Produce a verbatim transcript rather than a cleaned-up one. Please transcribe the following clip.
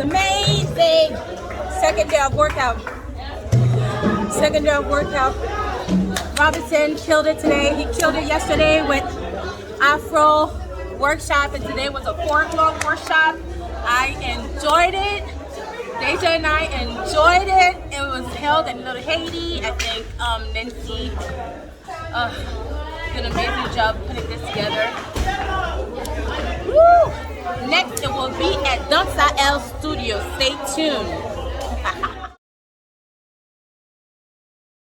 Amazing! Second day of workout. Second day of workout. Robinson killed it today. He killed it yesterday with Afro workshop, and today was a four o'clock workshop. I enjoyed it. Deja and I enjoyed it. It was held in Little Haiti. I think um, Nancy uh, did an amazing job putting this together. Woo! Next, it will be at Dansa L Studio. Stay tuned.